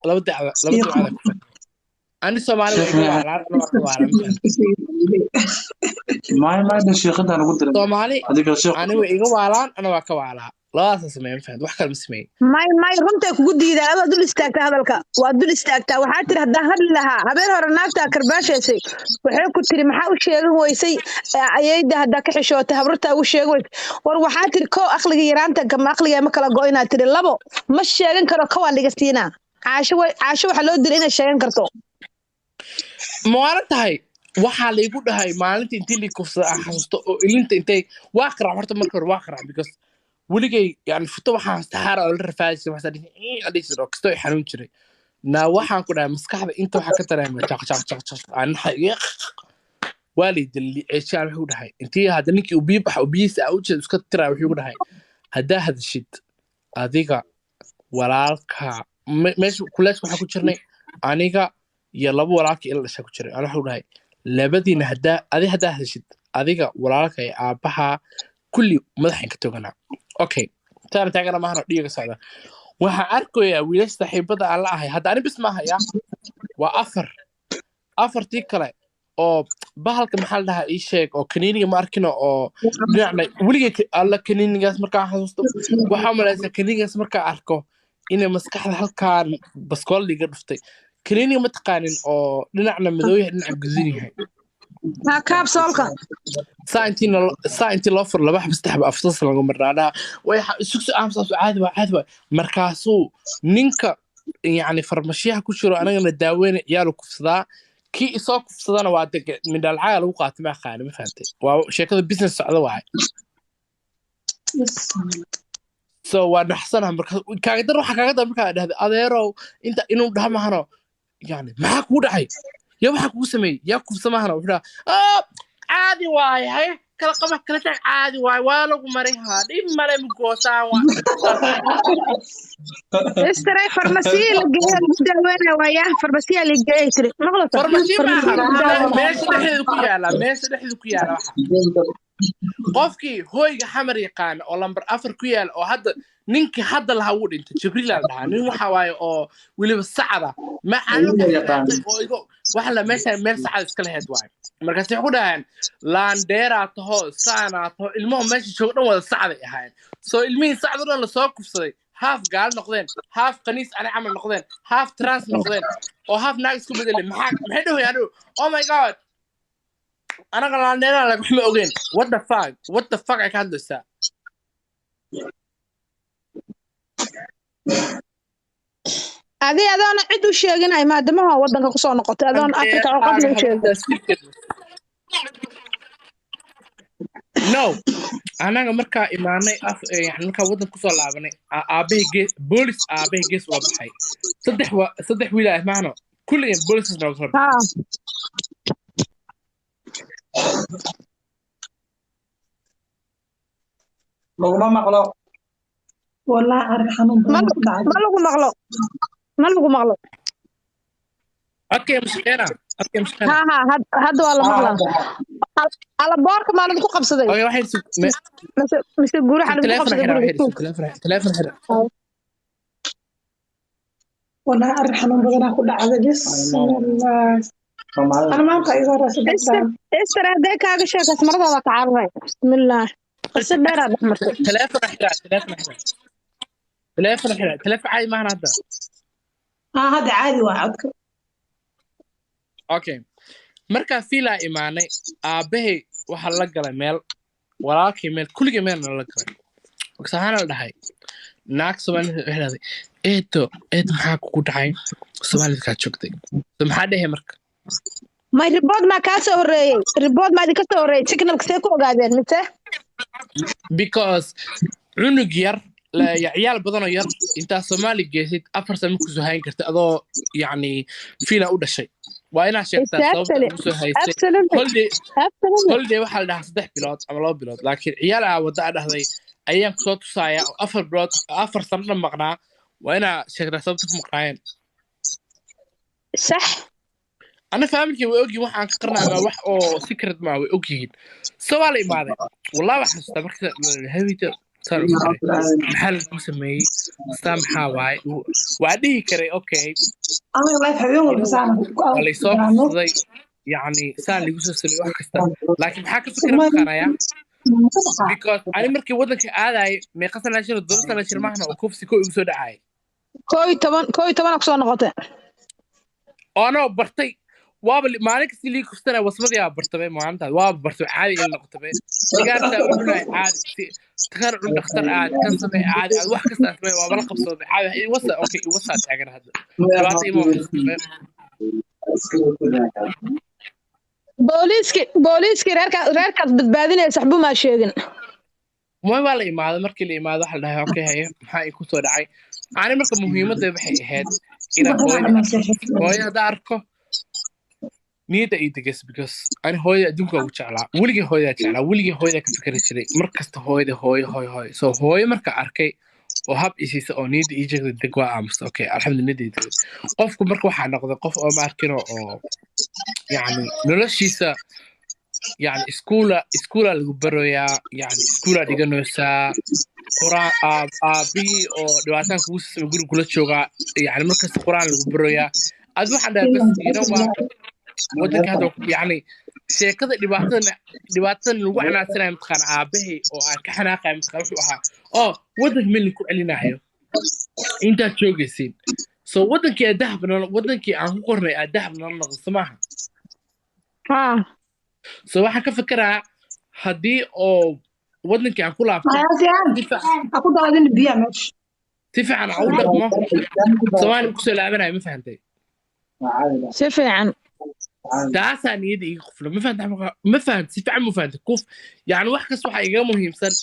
Laba dacda, laba dacda ku fahmay. Ani Soomaali waa iga waalaan, ana waa ka waalan, ma fahamtay? Maay sheekhadan ugu diray. Soomaali Adiga sheekh. Ani way iga waalaan, ana waa ka waalaa. Labadaasa sameeya, ma fahamtay? Wax kale ma sameeyin. May, runtay kugu diidaan. Adaa dul istaagtaa hadalka, waa dul istaagtaa. Waxaa tiri haddaan hadli lahaa habeen hore naagtaa karbaashaysay, waxay ku tiri maxaa u sheegin weysay ayayda haddaa ka xishootay habrartaa ugu sheegin weysay. War waxaa tiri kow aqliga yaraanta gama aqliga ma kala go inaad tiri, labo ma sheegan karo, kawaa liga siinaa. Caasho caasho waxaa loo dilay inay sheegan karto. Ma waalan tahay? Waxaa laygu dhahay maalinta intii lii kufsada aan xasuusto oo ilinta intay waa qarac. Horta marka hore waa qarac because weligay yani futo waxaan saxaara oo la rafaadi jiray, waxaan dhihi jiray oo kastoo i xanuun jiray. Naa waxaan ku dhahay maskaxda inta waxaa ka dareemay jaq jaq jaq jaq aan naxay, waa lay dilay ceeshaan. Wuxuu dhahay intii hadda ninkii uu biyo baxa uu biyihiisa aa u jeedo iska tiraa, wuxuu igu dhahay haddaa hadashid adiga walaalka meesha kulees waxaa ku jirnay aniga iyo laba walaalka ila dhashaa ku jiray. Ana wuxuu dhahay labadiina haddaa adi haddaa hadashid adiga walaalka iyo aabbaha kulli madaxan ka toganaa. Okay, taana taagana maahano dhiiga socda. Waxaan arkayaa wiilasha saaxiibada aan la ahay hadda, ani bis maaha ya, waa afar, afartii kale oo bahalka maxaa la dhahaa ii sheeg oo kaniiniga ma arkino oo dhinacna weligay alla kaniinigaas markaan xasuusto waxaa malaysaa kaniinigaas markaan arko inay maskaxda halkaan baskool liiga dhuftay. Kaniiniga ma taqaanin oo dhinacna madow yahay, dhinaca guduud yahay? Ha, kaabsoolka. Saa intii loo furo laba xab, saddex xab, afsas lagu marnaadhaa way sugsu aamusaas caadi waa, caadi waa. Markaasuu ninka yacni farmashiyaha ku jiro anagana daaweyna ciyaalu kufsadaa, kii isoo kufsadana waa de mindhaalcaga lagu qaatay, ma aqaani, ma fahantay? Waa sheekada business socda waaye. So waa naxsanaha markaas kaaga dar, waxaa kaaga dar markaa dhahday adeerow inta inuu dhaha mahano yani maxaa kugu dhacay, yaa waxaa kugu sameeyey, yaa kufsa mahano, wuxuu dhaha "Ah, caadi waaye, haye kala qaba kala tag, caadi waaye, waa lagu maray, haa dhib male mugoosaan waa." Istaray farmasiya la geeyo lagu daaweynaya waayaa, farmasiya la geeyay tiri maqlata. Farmashi farmasiya maaha. Lagu daaweynaya. Meesha dhexdeeda ku yaala, meesha dhexdeeda ku yaala. Waxa qofkii hoyga Xamar yaqaana oo lambar 4 ku yaala oo hadda ninkii hadda lahaa wuu dhintay, Jibriil aa la dhahaa, nin waxa waaye oo weliba sacada ma Weliba yaqaan. Oo igo waxa la meesha meel sacada iska lahayd waaye. Markaas waxay ku dhaheen laandheeraa taho saanaa taho, ilmuhu meesha jooga dhan wada sacday ahaayeen. So ilmihii sacdo dhan lasoo kufsaday, haaf gaal noqdeen, haaf kaniis ani camal noqdeen, haaf trans noqdeen oo haaf naag isku bedelay. Maxaa maxay dhahayaan? Oh my God, anaga laandheeraa laga waxma ogeen. What the fuck, what the fuck ay ka hadlaysaa? Adi adoona cid u sheeginay maadamaha wadanka kusoo noqotay adoon Afrika oo qofna u sheegin. No, anaga markaa imaanay af yani markaa waddan kusoo laabanay aabahay gees boolis, aabahay gees uga baxay. Saddex wa saddex wiil ah maahno, kulligeen boolisas nooga soo baxay. Ha. Laguma maqlo. Wallahi arrin xanuun ma badan ku dhacay. Ma lagu maqlo, ma lagu maqlo. Codkay mashaqeena, codkay mashaqeena. Ha, hadda waa la maqlaa. Alaboorka maalin ku qabsaday. Okay, waxay mise guri waxaa lagu teleefon qabsaday xira guriga waxay teleefon xira. Wallahi arrin xanuun badanaa ku dhacday, bismillah. Soomaalida. Ana maanta iga horeysa Esther dadkan. Esther hadday kaaga sheekays maradaada ka cararay, bismillaah, qiso dheeraa dhex martay. Teleefon xira, teleefon xira, teleefon xira, teleefon caadi maahan hadda. Haa, hadda caadi waa codka. Okay, markaa fiilaa imaanay aabahay waxaa la galay meel, walaalkay meel, kulligay meelna la galay. Waxaana la dhahay naag Soomaalida waxay dhahday eedo, eedo maxaa kugu dhacay Soomaalida kaa joogtay? So maxaa dhehe marka? May report maa kaa soo horreeyey? Report maa idinka soo horreeyey? Signalka see ku ogaadeen mise? Because cunug yar ciyaal badanoo yar intaa Soomaali geysid 4 sano kusoo hayn karta adoo yacni fiila u dhashay, waa inaad sheegtaa sababta ugu soo haysay. Absolutely. Holiday. Absolutely. Holiday waxaa la dhahaa 3 bilood ama 2 bilood, laakiin ciyaal aa wadda a dhahday ayaan kusoo tusaaya oo 4 bilood 4 sano dhan maqnaa, waa inaa sheegtaa sababta ku maqnaayeen. Sax. Ana familkii way ogyihin waxaan ka qarnaa ama wax oo secret maa, way ogyihiin. So waa la imaaday, wallahi waxaan xasuustaa marka hawita Saan u fikiray, maxaa lagu sameeyey? Saa maxaa waaye? Waa dhihi karay, okay, Aniga life habeen walba saan waa laysoo kufsaday, yacni saan ligu soo sameeyey wax kasta, laakiin maxaa ka fikira maqaanaya? Because ani markii waddanka aadayay, meeqa sana jiro? 7 sana jir maahna oo kufsi ko igu soo dhacay. 11, 11 kusoo noqotay. Oo anoo bartay, waaba maalin kasta lii kufsanaya, wasmadii aa bartamay maalintaas, waaba bartay, caadi ila noqotay. Sigaartaa u cunay caadi, kan cun, dhakhtar aad kan samee caadi, aad wax kasta aan samee, waaba la qabsaday caadi. Iwasa, okay, iwasaa taagan hadda, dhibaata ima haysato. Booliiskii reerkaas badbaadinaysa waxba maa sheegin. Way, waa la imaaday. Markii la imaado waxa la dhahay, okay, haye, maxaa ii kusoo dhacay? Ani marka muhiimadda waxay ahayd inaan hooyada hadda arko, niyadda ii deges, because ani hooyada adduunka ugu jeclaa, weligay hooyadaa jeclaa, weligay hooyadaa ka fikeri jiray, mar kasta hooyada, hooyo, hooyo, hooyo. So hooyo marka arkay oo hab isiisa oo niyadda ii jeegday, deg, waa aamusta, okay, alxamdulillah, niyadda ii degay. Qofku marka waxaa noqday qof oo ma arkino oo yacni noloshiisa, yani iskuula lagu baroyaa, yani iskuulaa dhiganaysaa, quraan, aabihii oo dhibaataan kugu samay guriga kula joogaa, yani markasta quraan lagu baroyaa. Ad waxaan dhahay, bas, you know what, waddanka hadda, yani sheekada dhibaatadan lagu canaansanaya, mataqaana, aabahay oo aan ka xanaaqaya, mataqaana, wuxuu ahaa oo waddanka meel ku celinayo intaad joogaysiin. So waddankii aa dahab nala, waddankii aan ku qornay aa dahab nala noqdo, soo maaha? Haa. So waxaan ka fekeraa haddii oo waddankii aan ku laabto Ha ku daadin biyaha meesha. Si fiican aan u dhaqmo, Soomaaliya kusoo laabanayo, ma fahantay? Si fiican. Taasaa niyadda iiga qufla, ma fahanta? Ma fahanta? Si fiican ma fahanta? Kuf, yani wax kasta waxaa igaga muhiimsan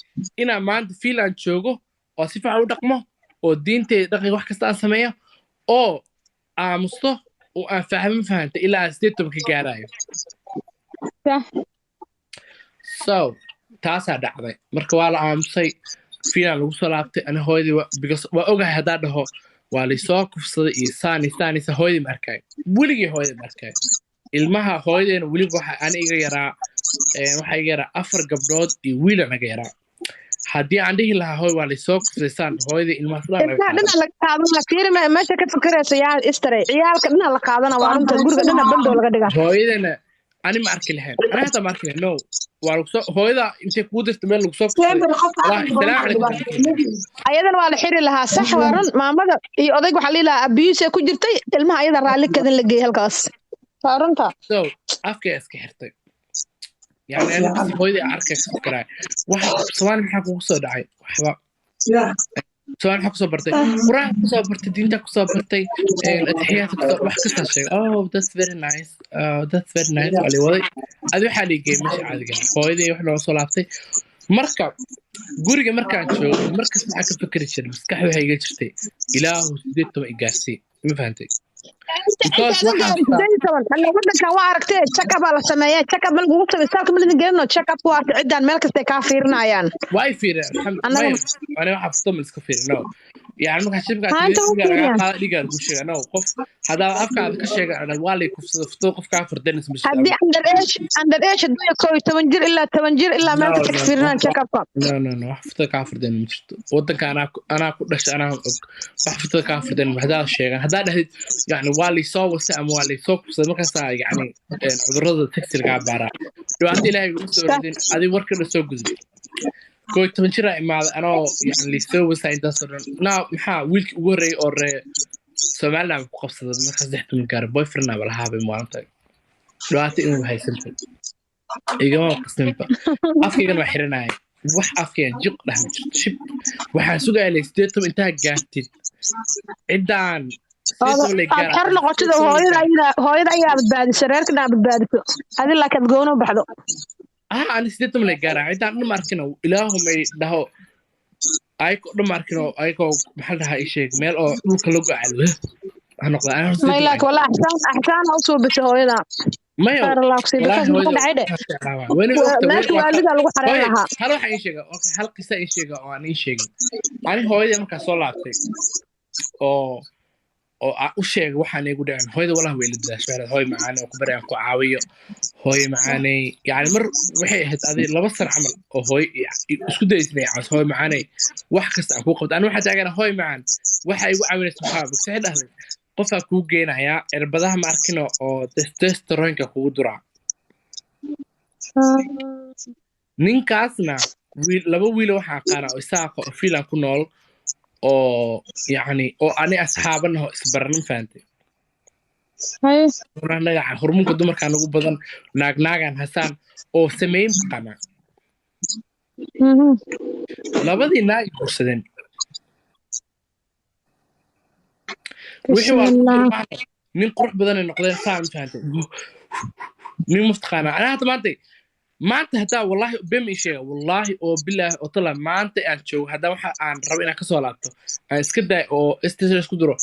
inaan maanta Finland joogo oo si fiican u dhaqmo oo diinteyda dhaqanka wax kasta aan sameeyo oo aamusto oo aan fahmo, ma fahanta, ilaa aan 18 ka gaarayo. Sax. So taasaa dhacday. Marka waa la aamusay, Finland lagu soo laabtay. Ani hooyadii because waa ogahay haddaa dhaho waa laysoo kufsaday iyo saani saani sa, hooyadii ma arkayo weligii, hooyadii ma arkayo. Ilmaha hooyadeena weliba waxa ani iga yaraa, waxaa iga yaraa afar gabdhood iyo wiilan iga yaraa. Haddii aan dhihi lahaa hooy waa laysoo kufsaday saan, hooyadii ilmahaas dhan naga Ilmaha qaadan. Dhinac laga qaadana, fiiri, meesha ka fikiraysa yaa istaray, ciyaalka dhinac la qaadana, waa runta, guriga dhinac bandow laga dhigaa. Hooyadana ani ma arki lahayn, ani hataa ma arki lahayn. No, waa lagu soo, hooyada intay kugu dirta meel lagu soo kufsaday. Sember qofka Wallahi, caqli badan. Salaamu calaykum. Ayadana waa la xiri lahaa, sax, waa run. Maamada iyo odayg waxaa la dhihi lahaa abuse ku jirtay ilmaha, ayada raalli kadin la geeyey halkaas, waa runta. So afkay iska xirtay, yani ani bas hooyadii aan arkay ka fikiraay. Waxa Soomaali maxaa kugu soo dhacay? Waxba. Soomaali maxaa kusoo bartay? Qur-aanka kusoo bartay, diinta kusoo bartay, atixiyaadka kusoo, wax kastaa sheegay. Oh, that's very nice, oh, that's very nice. Waa lii waday, adi waxaa lii geeyey meesha caadiga ah. Hooyadii wax nooga soo laabtay. Marka guriga markaan joogo, markas waxaa ka fikri jiray, maskaxda waxay iga jirtay, Ilaahu 18 igaarsii, ma fahantay? Because Intaadan waxaan gaarin 18, alla wadankan waa aragtee, check up aa la sameeyaa. Check up ma lagugu sameey saalka, ma lidin gelino check up ku arka, ciddaan meel kastay kaa fiirinayaan. Waa i fiireen, alxamdu. Annaga maya, ani waxaa futo ma iska fiirin, no. Yani markaa shibkaa Haa, inta u dhigaa lagaa fiiriyaan. qaada, dhigaa lagu sheega. No, qof haddaad afkaada ka sheega waa lay kufsada, futo qof kaa fardanaysa ma jirto. Haddii under age haddii 11 jir ilaa 10 jir ilaa meel No, kasta ka no, fiirinayaan check upka. No, no, no, wax futada kaa fardan ma jirto. Wadanka anaa ku dhashay, anaa og. Wax futada kaa fardan haddaad sheegan, haddaad dhahdid yani waa laysoo wasay ama waa laysoo kufsaday, markaasaa yani cudurrada taxi lagaa baaraa. Dhibaato Ilaahay iguma soo ridin. Adi warka soo gudub, 11 jiraa imaaday anoo yani laysoo wasaa intaasoo dhan. Naa maxaa wiilkii ugu horreeyay oo ree Somaliland ku qabsaday markaa 13 gaara, boyfriend aba lahaabay maalinta. Dhibaato inuu haysantay igama qasninba, afkaygana waa xiranaya, wax afkaygan jiq dheh ma jirto, shib. Waxaan sugaya lay 18 intaa gaartid, ciddaan 18 lay Aad gaara. Xor noqotid oo hooyada ayaa badbaadiso, reerka dhan badbaadiso, adi laakiin aad gooni u baxdo. Ah, ani 18 lay gaara, ciddaan dhan ma arkino, Ilaahu may dhaho, ayako dhan ma arkino, ayakoo maxaa la dhahaa, ii sheeg meel oo dhulka la go-aalo ha noqda. Ani horta May 18 laakiin wallah axsaan u suubisay hooyada. Maya. Khayr Allah ku siiyo. Wallaahi Because hooyada maxaa dhacay dhe? waxaan jeclaa waay. Wayna ogta Meesha waalida lagu xareyn hooyo lahaa. Hal waxaa ii sheega, okay, hal qisa ii sheega oo aan ii sheegin. Ani hooyadii markaa soo laabtay oo Oo aan u sheegay waxaan igu dhicin hooyada, wallahi way ila dadaashay. Waxay hooy macaane oo ku bari aan ku caawiyo, hooyo macaaney. Yani mar waxay ahayd adi 2 sano camal oo hooyo isku dayaysa inay caawiso. Hooyo macaaney, wax kasta aan kuu qabto, ani waxaa taagana hooyo macaan waxa igu caawinaysa maxaa? Bakse waxay dhahday qofaa kuu geenayaa cirbadaha, ma arkino, oo testosteronka kugu duraa. Ninkaasna wiil, laba wiil waxaa aqaana oo Isaaqa oo Finland ku nool oo yacni oo ani asxaabanaho isbaranin, fahantay? Nagaca hormoonka dumarkaa nagu badan, naagnaagan hasaan oo sameyn taqaanaa. Labadii naag ay guursadeen, wixii waa lagu tilmaamay, nin qurux badan ay noqdeen, saan fahantay, nin mustaqaana. Anaa hadda maanta haddaa wallahi bem ii sheega, wallahi oo bilaahi oo tala, maanta aan joogo haddaa waxa aan rabo inaan kasoo laabto, aan iska daay oo station isku diro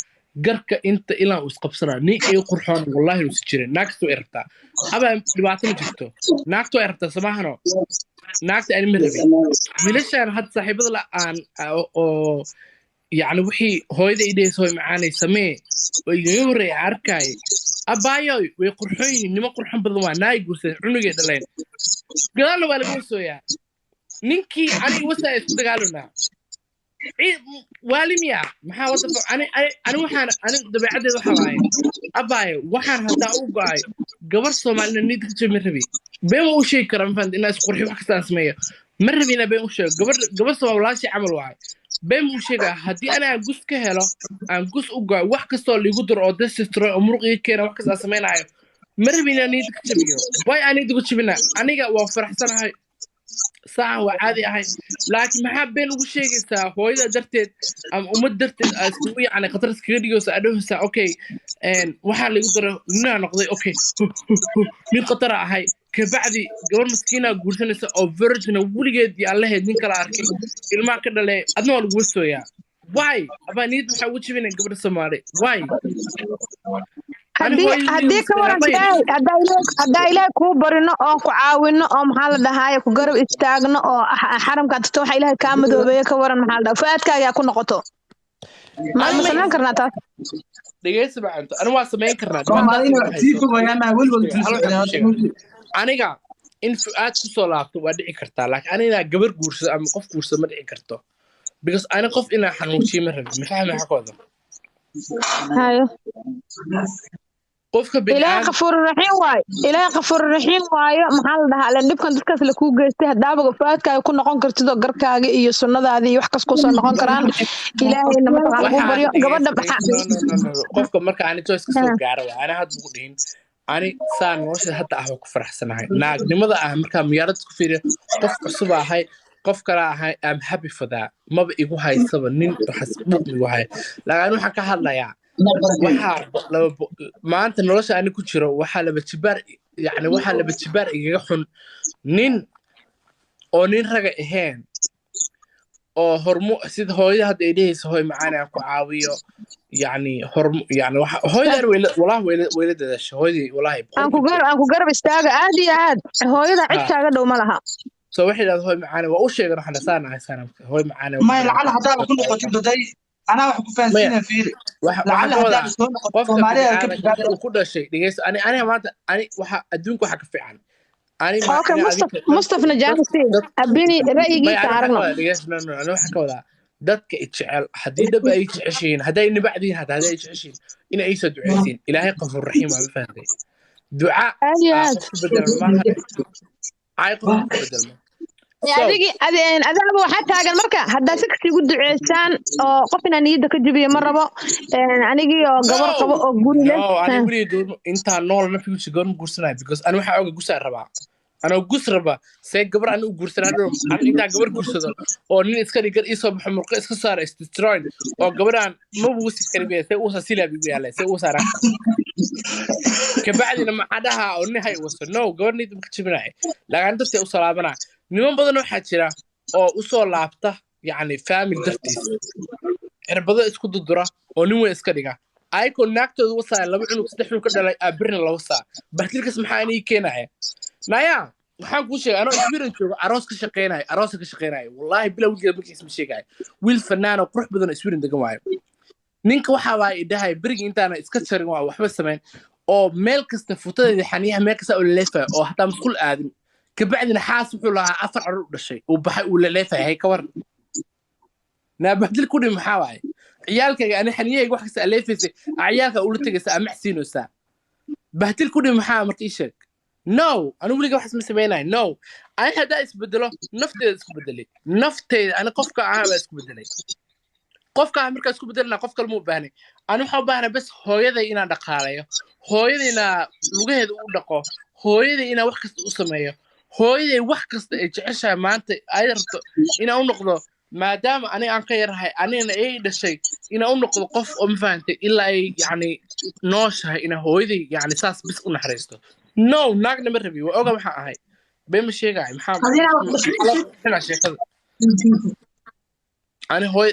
garka inta ilaa uu isqabsanaa, nin ay qurxoon wallahi uusi jirin. Naagtu way rabtaa abaa, dhibaato ma jirto, naagtu way rabtaa samahano, naagta ani ma rabin. Wiilashaan hadda saaxiibada la aan oo yacni wixii hooyada i dhehaysa hooy macaanay samee oo igaga horreeya arkaay, abaayoy way qurxoon yihiin, niman qurxon badan waa naay guursadeen, cunugay dhaleen, gadaalna waa laga wasooyaa. Ninkii aniga wasaa isku dagaalanaa waali miya maxaa wada ani ani ani waxaan ani dabeecaddeeda waxa waaye abaayo, waxaan haddaa u go'ay gabar Soomaalina nid ka jabin rabi, been waa u sheegi karaa, ma fahamtay? Inaa isqurxiyo wax kasta aan sameeyo ma rabi, inaa been u sheego gabar Soomaali walaashii camal waaye, been buu sheegaa. Haddii anaa gus ka helo, aan gus u go'ay, wax kastoo liigu daro oo testosterone oo muruq iga keena, wax kasta aan samaynayo, ma rabi inaan niyadda ka jabiyo. Way aan niyadda ku jabina, aniga waa faraxsanahay, saacan waa caadi ahay, laakiin maxaa been ugu sheegaysaa hooyada darteed ama ummad darteed aa iskugu yacni khatar iskaga dhigaysa, aa dhahaysaa okay waxaa laigu daro, ninaa noqday, okay nin khatara ahay, kabacdi gabar maskiinaa guursanaysa oo virgina weligeed iyo allaheed nin kala arkay, ilmaha ka dhale, adna waa lagu wasooyaa. Why abaa niyad maxaa ugu jebinaya gabadha Soomaali? Why? Ani Haddii hooyadii haddii ka waran abay Ilaahay haddaa Ilaahay kuu barino oon ku caawino oo maxaa la dhahaaye ku garab istaagno oo xaramkaa tagto, waxa Ilaahay kaa madoobeeye, ka waran maxaa la dhahaa fu'aadkaaga ku noqoto, ma ani ma may samayn karnaa taas? Dhegeysa macanto, ani waa samayn karnaa, dhibaatadaas Soomaalina igu wax sii hayso fogeeyaan weligood hal sii waxaan socdaan. kuu sheegaa, aniga in Fu'aad kusoo laabto waa dhici kartaa, laakiin ani inaa gabar guursado ama qof guursado ma dhici karto, because ani qof inaa xanuujiyo ma rabin. Ma fahmi waxa ka wada? Hayo. Qofka Ilaahay bini'aadam Qafuur Raxiim waayo, Ilaahay Qafuur Raxiim waayo. Maxaa la dhahaa leen dhibkan dadkaas la kuu geystay, hadaabaga fu'aadkaaga ku noqon kartid oo garkaaga iyo sunnadaada iyo wax kas kusoo noqon karaan, Ilaahayna mataqaan kuu waxaas baryo gabadha dhegeysa maxaa dhegeysa, no, no, no, no. Qofka marka ani choice kasoo gaaro waa ani hadda ugu dhihin, ani saa nolosha hadda ah waa ku faraxsanahay, naagnimada ah markaa miyaarad isku fiiriyo, qof cusub ahay, qof kale ahay, I'm happy for that. Maba igu haysaba nin waxaas buuq igu haya, laakiin ani waxaan ka hadlayaa waxaa maanta nolosha ani ku jiro waxaa laba jibaar, yacni waxaa laba jibaar igaga xun nin oo nin raga ahayn oo hormo sida hooyada hadda ay dhehaysa hooy macaan aan ku caawiyo, yacni hormo, yacni waxa hooyadan wayla wallahi wayla dadaashay hooyadii, wallahi aan ku boqolkiiba garab aan ku garab istaaga aad iyo aad, hooyada cid ha kaaga dhow ma laha. So waxay dhahday hooy macaan waa u sheegan, waxaan saan ahay saan hooy macaan waa ku May baraan lacala haddaaba ku noqotid baday, anaa wax ku maya fahansiinaya, fiiri. Waxaan lacala ka wadaa haddaaba soo noqotid qofka Soomaalida ka bini'aadanka badbaada. wixii uu ku dhashay, dhegeyso, ani aniga maanta ani waxa adduunka waxa ka fiican ani ma Okay. ina Mustaf adinka dad Mustafna dad jaanisi dad abini maya ra'yigiisa ani waxaan ka aragno. wadaa, dhegeyso, no no, ani waxaan ka wadaa dadka i jecel, haddii dhab ay jeceshihiin, hadday nibacdiin, hataa hadday jeceshihiin, ina ii soo duceysiin. Ilaahay Qafuur Raxiim waa, ma fahantay? Duca Aad iyo aa aad qof ku bedelma maaha, cay qof ku bedelma. So adigi adaaba waxaa taagan marka haddaa si kasta igu duceysaan oo qof inaan niyadda ka jabiyo ma rabo, anigii oo gabar qabo no oo guri leh no, ani weligay goorma intaan nool nafigiisa goorma guursanayo? Because ani waxaa oga gusaa rabaa, anoo gus raba see gabar ani u guursanaa dhow, ani intaan gabar guursado oo nin iska dhigar iisoo baxo, murqo iska saara, testosterone oo gabadhaan ma wuusi karibiya, see uusa silaab igu yaalay, see uu saaraa kabacdina maxaa dhahaa oo nin hay waso? No, gabar niyadda ma ka jabinaya, laakiin dartee u salaabanaa. Niman badan waxaa jira oo usoo laabta yacni family dartiis, cirbado isku dudura oo nin weyn iska dhiga, ayakoo naagtooda wasaaya, laba cunug saddex cunug ka dhalay, aa birna laba saa bahtilkas maxaa inii keenaya? Naya waxaan kuu sheegay anoo experience joogo, aroos ka shaqeynaya, arooska ka shaqeynaya, wallahi bila wiilkeeda markiis ma sheegaya, wiil fanaan oo qurux badan oo experience degan waayo. Ninka waxa waa idhahay berigi intaana iska jarin, waa waxba samayn oo meel kasta futadeeda, xaniyaha meel kasta oo laleefaya oo hataa musqul aadin. Kabacdina xaas wuxuu lahaa, afar carruur u dhashay, uu baxay, uu laleefaya. Hay ka waran naabadil ku dhimi? Maxaa waaye ciyaalkayga ani xaniyahayga wax kasta aleefaysay, ciyaalka ula tegaysa ama siinaysaa bahdil ku dhimi? Maxaa marka ii sheeg? No, anigu weliga waxaas ma samaynayo. No, ani haddaa isbedelo, nafteeda isku bedelay, nafteyda ani qofka ahaa baa isku bedelay. Qofka ah markaa isku bedelina, qof kale ma u baahnay. Ani waxaa u baahnay bas hooyaday inaan dhaqaalayo, hooyaday inaa lugaheeda u dhaqo, hooyaday inaan wax kasta u sameeyo, hooyaday wax kasta ay jeceshahay maanta ay rabto inaan u noqdo, maadaama aniga aan ka yarahay, anigana ay dhashay, inaan u noqdo qof oo, ma fahantay, ilaa ay yacni nooshahay inaan hooyaday yacni saas bis u naxariisto. No, naagna ma rabi. Waa oga waxaan ahay, been ma sheegahay. Maxaa Adina wax maxaa loo qurxinaa sheekada? Ani hooy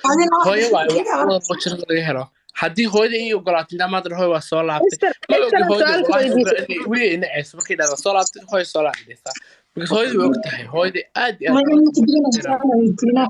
Adina wax hooyo waayo, wax wada oo jirada laga helo. Haddii hooyada ii ogolaato intaa maanta hooy waa soo laabtay. Esther, Ma ogi Esther, hooyada su'aal ku wallahi weydiisay. inay weliga inaceyso markay dhahdaa soo laabtay, hooyo soo laabtaysaa, because hooyada way og tahay, hooyada aad iyo aad. Ma inta badan su'aal weydiinaa.